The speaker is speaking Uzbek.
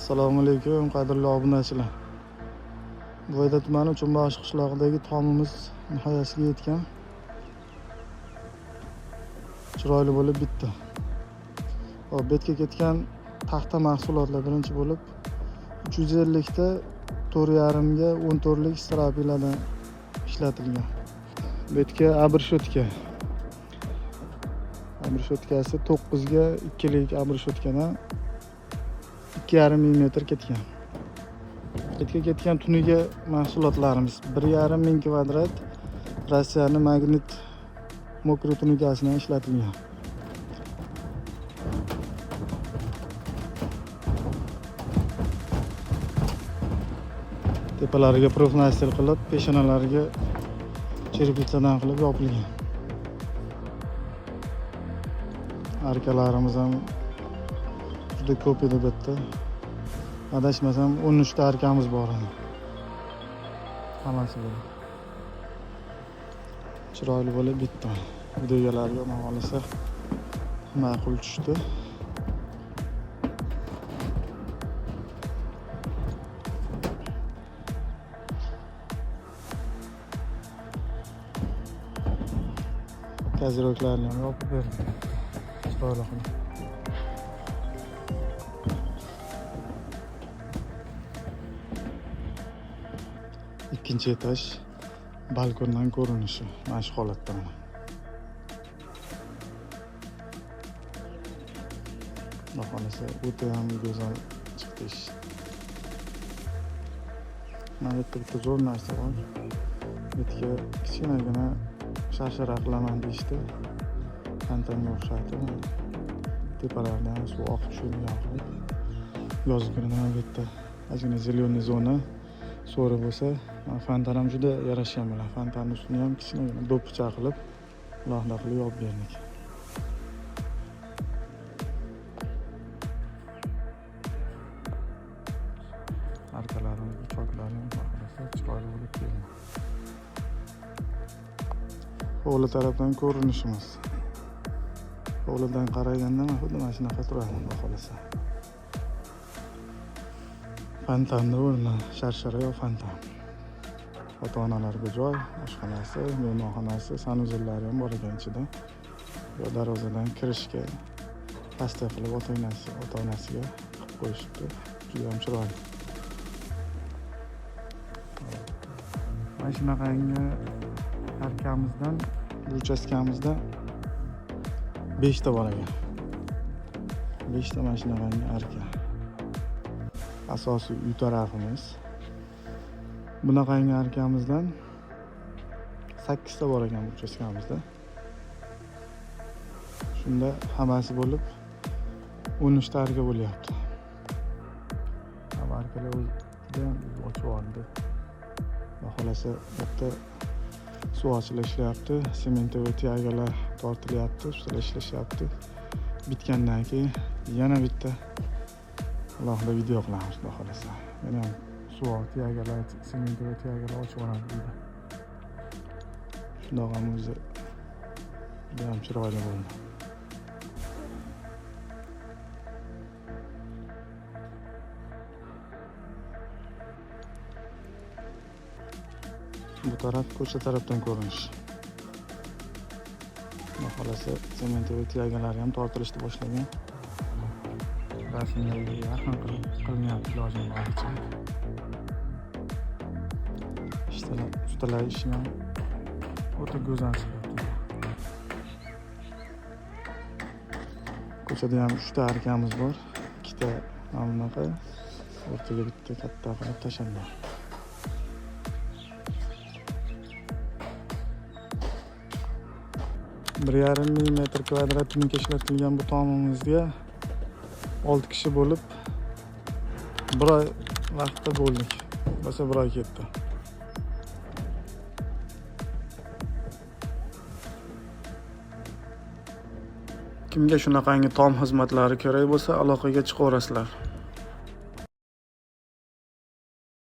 Assalomu alaykum qadrli obunachilar. Buvayda tumani Uchinbosh qishlog'idagi tomimiz nihoyasiga yetgan. Chiroyli bo'lib bitdi. Hop, betga ketgan taxta mahsulotlar birinchi bo'lib 350 ta 4,5 ga 14 lik strapilardan ishlatilgan. Betga abrshotka. Abrshotkasi 9 ga 2 lik abrshotkаdan 2,5 ming metr ketgan. Etga ketgan tuniga mahsulotlarimiz 1,5 ming kvadrat Rossiyani magnit mokri tunigasidan ishlatilgan. Tepalariga profnastil qilib, peshonalariga cherepitsadan qilib yopilgan. Arkalarimiz ham juda ko'p edi bu yerda. Adashmasam 13 ta arkamiz bor edi. Hammasi bo'lib. Chiroyli bo'lib bitdi. Videolarga xudo xohlasa ma'qul tushdi. Kaziroklarni ham yopib berdik. Chiroyli qilib. Ikkinchi etaj balkondan ko'rinishi mana shu holatda mana. Xudo xohlasa o'ta ham go'zal chiqdi ish. Mana bu yerda bitta zo'r narsa bor. Bu yerga kichkinagina sharshara qilaman deyishdi. Fontanga o'xshatib, tepalardan suv oqib tushadigan qilib. Yoz kuni mana bu yerda ozgina зеленый zona so'ri bo'lsa, mana fontan ham juda yarashgan bo'ladi. Fontanning ustini ham kichkinagina do'ppicha qilib, alohida qilib yopib berdik. Arkalarimiz, choklari ham xohlasa chiroyli bo'lib keldi. Hovli tarafdan ko'rinishimiz. Hovlidan qaraganda mana xuddi mana shunaqa turadi, xudo xohlasa. Fontanni o'rni sharshara yo fontan. Ota-onalarga joy, oshxonasi, mehmonxonasi, sanuzelllari ham bor ekan ichida. Bu darvozadan kirishga pastga qilib ota-onasiga qilib qo'yishibdi. Juda ham chiroyli. Mana shunaqangi arkamizdan, bu uchastkamizda 5 ta bor ekan. 5 ta mana shunaqangi arka. Asosiy uy tarafimiz. Bunaqangi arkamizdan 8 ta bor ekan bu uchastkamizda. Shunda hammasi bo'lib 13 ta arka bo'lyapti. Hamma arkalar o'zi juda ham ochib yubordi. Xudo xohlasa bu yerda suv ochilar ishlayapti, sementoviy tyagalar tortilyapti, ustalar ishlashyapti. Bitgandan keyin yana bitta alohida video qilamiz xudo xohlasa. Yana ham suv tyagalar, sementoviy tyagalar ochib yuboramiz uyda. Shundoq ham o'zi juda ham chiroyli bo'ldi. Bu taraf ko'cha tarafdan ko'rinish. Xudo xohlasa sementoviy tyagalar ham tortilishni boshlagan. Rasmlarga yaqin qilib qilinyapti ilojim boricha. Ustalar ishi ham o'ta go'zal chiqyapti. Ko'chada ham 3 ta arkamiz bor. 2 ta mana bunaqa, o'rtaga bitta katta qilib tashlangan. 1,5 ming metr kvadrat tunuka ishlatilgan bu tomimizga 6 kishi bo'lib 1 oy vaqtda bo'ldik. Bo'lsa 1 oy ketdi. Kimga shunaqangi tom xizmatlari kerak bo'lsa, aloqaga chiqaverasizlar.